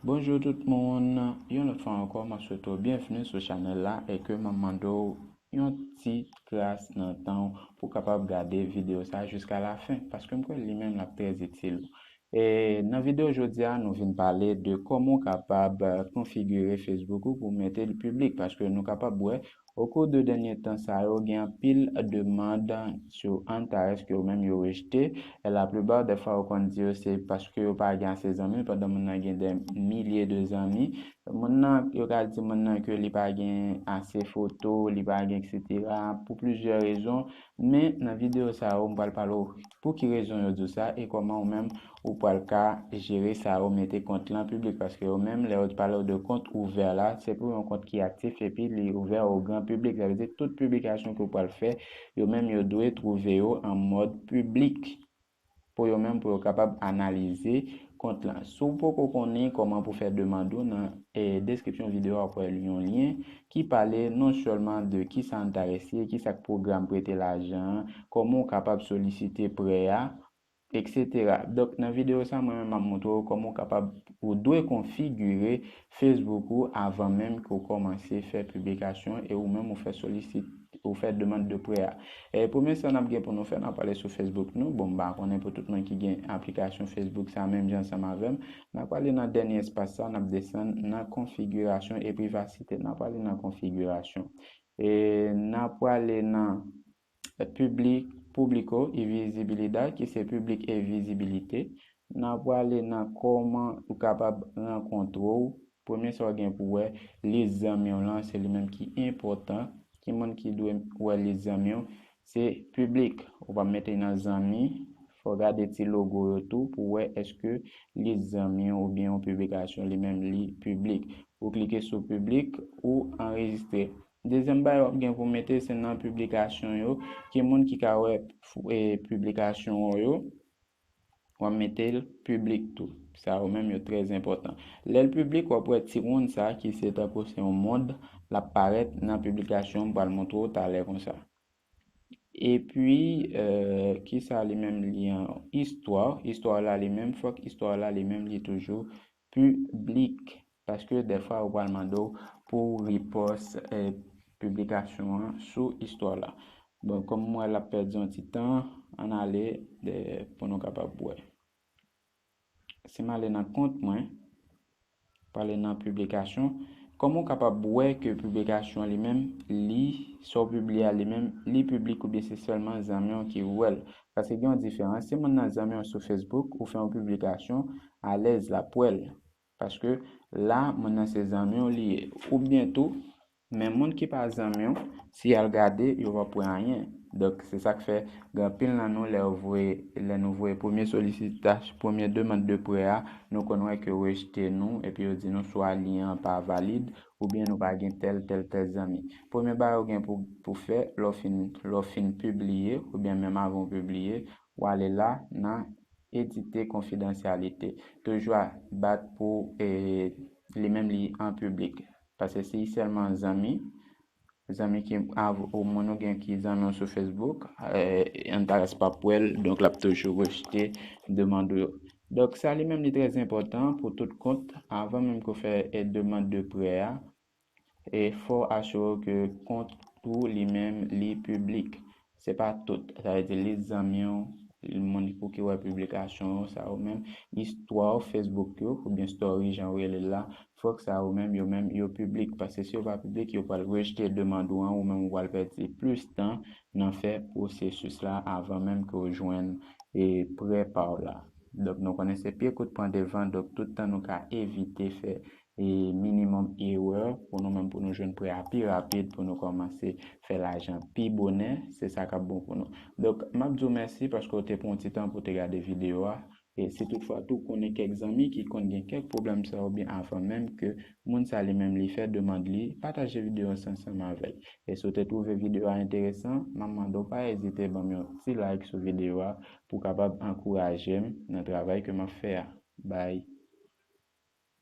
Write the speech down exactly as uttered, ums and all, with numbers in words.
Bonjou tout moun, yon lòt fwa ankò, m ap swete w byenvni sou chanèl la e ke m ap mande w yon ti kras nan tan w pou w kapab gade videyo sa a jiska lafen, paske m kwè li menm l ap trè itil ou. E nan videyo jodi a, nou vin pale de kòman w kapab, eh, konfigire Facebook ou pou w mete l piblik, paske nou kapab wè, o kou de dènye tan sa yo, gen anpil demann sou Antares ke yo menm yo rejte. E laplipa dè fwa, yo konn di yo se paske yo pa gen ase zanmi, pandan moun nan gen dè milye de zanmi. Moun nan, yo ka di moun nan ke li pa gen ase foto, li pa gen, et cetera, pou plizyè rezon. Men nan videyo sa yo, m pral pale w pou ki rezon yo di w sa e kòman ou menm ou pral ka jere sa yo, mete kont lan piblik, paske yo menm, lè yo pale w de kont ouvè la, se pou yon kont ki aktif epi li ouvè o gran piblik. Sa vle di tout piblikasyon ke w pral fè, yo menm yo dwe twouve yo an mòd piblik pou yo menm, pou yo kapab analize kont lan. Si w poko konnen kòman pou fè demann ou, nan, eh, deskripsyon videyo a, w ap wè yon lyen ki pale non sèlman de kisa Antares ye, kisa k pwogram prete lajan an, kòman w kapab solisite prè a, et cetera. Donk, nan videyo sa, mwen menm m ap montre w kòman w kapab, ou dwe konfigire Facebook ou avan menm ke w kòmanse fè piblikasyon e ou menm ou fè solisit, ou fè demann de prè a. E premye sa n ap gen pou nou fè, n ap ale sou Facebook nou. Bon, m pa konnen pou tout moun ki gen aplikasyon Facebook sa menm jan ansanm avè m. N ap ale nan dènye espas sa, n ap desann nan konfigirasyon e privasite. N ap ale nan konfigirasyon. E n ap ale nan piblik, público y visibilidad, ki se piblik e vizibilite. N ap prale nan kòman ou kapab rankontre w. Premye sa w gen pou wè, lis zanmi w lan, se li menm ki enpòtan. Ki moun ki dwe wè lis zanmi w? Se piblik. Ou pa mete nan zanmi, fò w gade ti logo yo tou pou wè èske lis zanmi w oubyen yon piblikasyon li menm li piblik. Ou klike sou piblik, ou anrejistre. Dezyèm bagay w ap gen pou mete, se nan piblikasyon yo, ki moun ki ka wè, e, piblikasyon w yo, w ap mete l piblik tou. Sa yo menm yo trè enpòtan. Lè l piblik, w ap wè ti wonn sa ki se tankou se yon mond, l ap parèt nan piblikasyon, m pral montre w talè konsa. Epi, eh, kisa li menm li an istwa? Istwa la li menm, fòk istwa la li menm li toujou piblik. Paske dèfwa yo pral mande w pou w repòs, eh, piblikasyon an sou istwa la. Bon, kòm m wè l ap pèdi yon ti tan, ann ale, eh, pou nou kapab wè. Si m ale nan kont mwen, prale nan piblikasyon, kòman w kapab wè ke piblikasyon li menm, li, sa w pibliye a li menm, li piblik oubyen se sèlman zanmi w ki wè l? Paske gen yon diferans. Si moun nan zanmi w sou Facebook, ou fè yon piblikasyon, alèz l ap wè l. Paske la, moun nan se zanmi w li ye. Oubyen tou, men moun ki pa zanmi w, si y al gade, yo p ap wè anyen. Donk, se sa k fè, gen anpil nan nou, lè yo voye, lè nou voye premye solisitasyon, premye demann de prè a, nou konn wè ke yo rejte nou, epi yo di nou swa lyen an pa valid, oubyen nou pa gen tèl, tèl, tèl zanmi. Premye bagay ou gen pou, pou fè, lè w fin, lè w fin pibliye, oubyen menm avan w pibliye, w ale la, nan edite konfidansyalite. Toujou a bat pou, e, li menm li an piblik. Paske si sèlman zanmi, zanmi ki av-, ou moun ou gen ki zanmi w sou Facebook, eh, Antares p ap wè l, donk l ap toujou rejte demann ou yo. Donk, sa li menm li trè enpòtan pou tout kont, avan menm ke w fè, eh, demann de prè a, e fò w asire w ke kont ou li menm li piblik. Se pa tout. Sa vle di lis zanmi w, moun pou ki wè piblikasyon w, sa yo menm, istwa w Facebook yo, oubyen story jan w rele l la, fòk sa yo menm, yo menm, yo piblik. Paske si yo pa piblik, yo pral rejte demann ou an, ou menm ou pral pèdi plis tan nan fè pwosesis la avan menm ke w jwenn, e, prè pa w la. Donk, nou konnen se pye kout pran devan, donk tout tan nou ka evite fè e minimòm erè pou nou menm, pou nou jwenn prè a pi rapid, pou nou kòmanse fè lajan pi bonè, se sa k ap bon pou nou. Donk, m ap di w mèsi paske w te pran yon ti tan pou w te gade videyo a. E si toutfwa tou w konnen kèk zanmi ki konn gen kèk pwoblèm sa oubyen avan menm ke moun sa li menm li fè demann li, pataje videyo sa ansanm avè l. E si w te twouve videyo a enteresan, m ap mande w pa ezite ban m yon ti like sou videyo a pou w kapab ankouraje m nan travay ke m ap fè a. Bye.